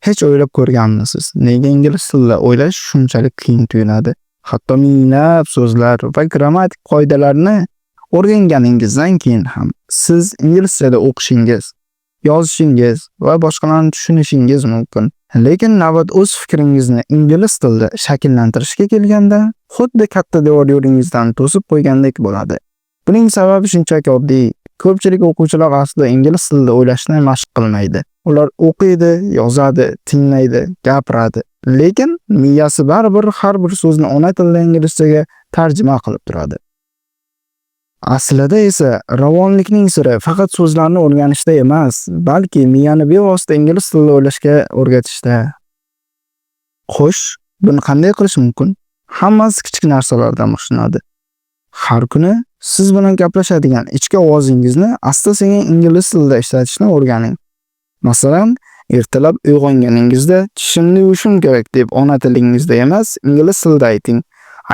Hech o'ylab ko'rganmisiz, nega ingliz tilida o'ylash shunchalik qiyin tuyuladi? Hatto minglab so'zlar va grammatik qoidalarni o'rganganingizdan keyin ham siz inglizchada o'qishingiz, yozishingiz va boshqalarni tushunishingiz mumkin. Lekin navbat o'z fikringizni ingliz tilida shakllantirishga kelganda, xuddi katta devor yo'lingizdan to'sib qo'ygandek bo'ladi. Buning sababi shunchaki oddiy. Ko'pchilik o'quvchilar aslida ingliz tilida o'ylashni mashq qilmaydi. Ular o'qiydi, yozadi, tinglaydi, gapiradi. Lekin miyasi baribir har bir so'zni ona tilida inglizchaga tarjima qilib turadi. Aslida esa ravonlikning siri faqat so'zlarni o'rganishda emas, balki miyani bevosita ingliz tilida o'ylashga o'rgatishda. Xo'sh, buni qanday qilish mumkin? Hammasi kichik narsalardan boshlanadi. Har kuni siz bilan gaplashadigan ichki ovozingizni asta-sekin ingliz tilida ishlatishni o'rganing. Masalan, ertalab uyg'onganingizda "Tishimni yuvishim kerak" deb ona tilingizda emas, ingliz tilida ayting.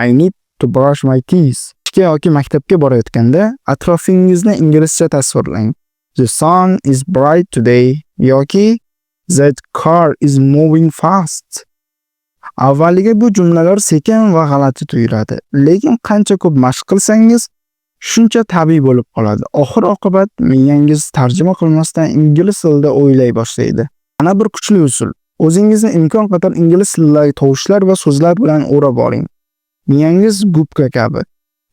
"I need to brush my teeth." Ishga yoki maktabga borayotganda atrofingizni inglizcha tasvirlang. "The sun is bright today" yoki "That car is moving fast." Avvaliga bu jumlalar sekin va g'alati tuyuladi, lekin qancha ko'p mashq qilsangiz, shuncha tabiiy bo'lib qoladi. Oxir-oqibat miyangiz tarjima qilmasdan ingliz tilida o'ylay boshlaydi. Yana bir kuchli usul: o'zingizni imkon qadar ingliz tilidagi tovushlar va so'zlar bilan o'rab oling. Miyangiz gubka kabi.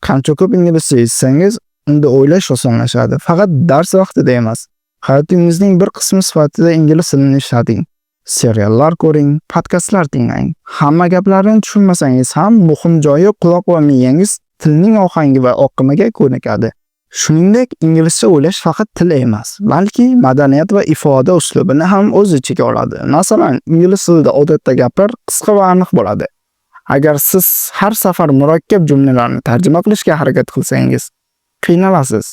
Qancha ko'p inglizcha eshitsangiz, unda o'ylash osonlashadi. Faqat dars vaqtida emas, hayotingizning bir qismi sifatida ingliz tilini ishlating. Seriallar ko'ring, podkastlar tinglang. Hamma gaplarni tushunmasangiz ham, muhim joyi, quloq va miyangiz tilning ohangi va oqimiga ko'nikadi. Shuningdek, inglizcha o'ylash faqat til emas, balki madaniyat va ifoda uslubini ham o'z ichiga oladi. Masalan, ingliz tilida odatda gaplar qisqa va aniq bo'ladi. Agar siz har safar murakkab jumlalarni tarjima qilishga harakat qilsangiz, qiynalasiz.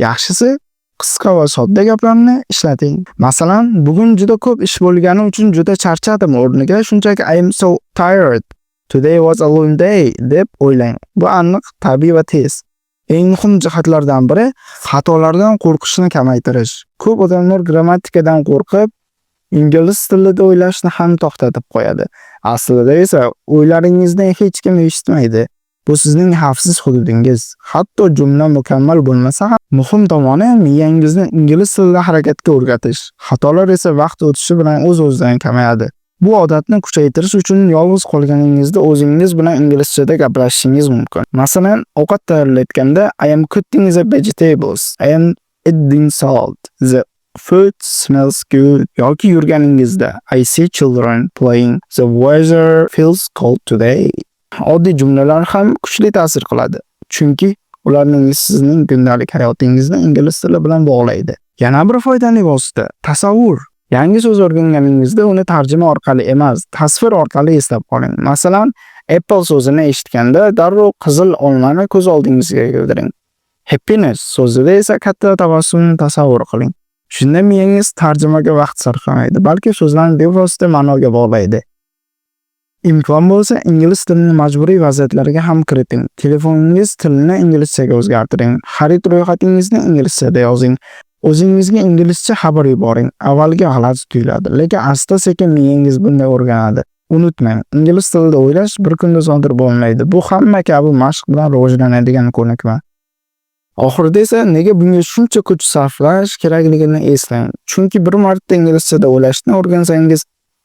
Yaxshisi, qisqa va sodda gaplarni ishlating. Masalan, "Bugun juda ko'p ish bo'lgani uchun juda charchadim" o'rniga shunchaki "I am so tired. Today was a long day" deb o'ylang. Bu aniq, tabiiy va tez. Eng muhim jihatlardan biri xatolardan qo'rqishni kamaytirish. Ko'p odamlar grammatikadan qo'rqib, ingliz tilida o'ylashni ham to'xtatib qo'yadi. Aslida esa o'ylaringizni hech kim eshitmaydi. Bu sizning xavfsiz hududingiz. Hatto jumla mukammal bo'lmasa ham, muhim tomoni miyangizni ingliz tilida harakatga o'rgatish. Xatolar esa vaqt o'tishi bilan o'z-o'zidan kamayadi. Bu odatni kuchaytirish uchun yolg'iz qolganingizda o'zingiz bilan inglizchada gaplashishingiz mumkin. Masalan, ovqat tayyorlayotganda "I am cutting the vegetables. I am adding salt. The food smells good" yoki yurganingizda "I see children playing. The weather feels cold today." Oddiy jumlalar ham kuchli ta'sir qiladi, chunki ularning sizning kundalik hayotingizni ingliz tili bilan bog'laydi. Yana bir foydali vosita tasavvur. Yangi so'z o'rganganingizda uni tarjima orqali emas, tasvir orqali eslab qoling. Masalan, "apple" so'zini eshitganda darrov qizil olmani ko'z oldingizga keltiring. "Happiness" so'zida esa katta tabassumni tasavvur qiling. Shunda miyangiz tarjimaga vaqt sarflamaydi, balki so'zlarni bevosita ma'noga bog'laydi. Imkon bo'lsa, ingliz tilini majburiy vaziyatlarga ham kiriting. Telefoningiz tilini inglizchaga o'zgartiring. Xarid ro'yxatingizni inglizchada yozing. O'zingizga inglizcha xabar yuboring. Avvaliga g'alati tuyuladi, lekin asta-sekin miyangiz bunday o'rganadi. Unutmang, ingliz tilida o'ylash bir kunda sodir bo'lmaydi. Bu hamma kabi mashq bilan rivojlanadigan ko'nikma. Oxirida esa nega bunga shuncha kuch sarflash kerakligini eslang. Chunki bir marta inglizchada o'ylashni o'rgansangiz,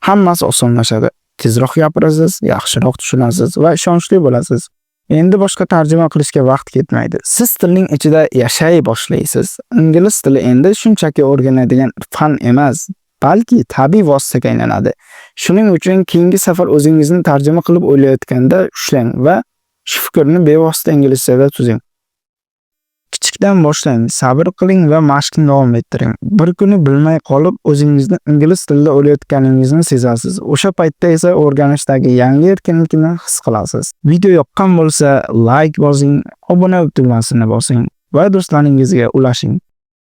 hammasi osonlashadi. Tezroq gapirasiz, yaxshiroq tushunasiz va ishonchli bo'lasiz. Endi boshqa tarjima qilishga vaqt ketmaydi. Siz tilning ichida yashay boshlaysiz. Ingliz tili endi shunchaki o'rganadigan fan emas, balki tabiiy vositaga aylanadi. Shuning uchun keyingi safar o'zingizni tarjima qilib o'ylayotganda ushlang va shu fikrni bevosita inglizchada tuzing. Kichikdan boshlang, sabr qiling va mashqni davom ettiring. Bir kuni bilmay qolib o'zingizni ingliz tilida o'ylayotganingizni sezasiz. O'sha paytda esa o'rganishdagi yangi erkinlikni his qilasiz. Video yoqqan bo'lsa, like bosing, obuna tugmasini bosing va do'stlaringizga ulashing.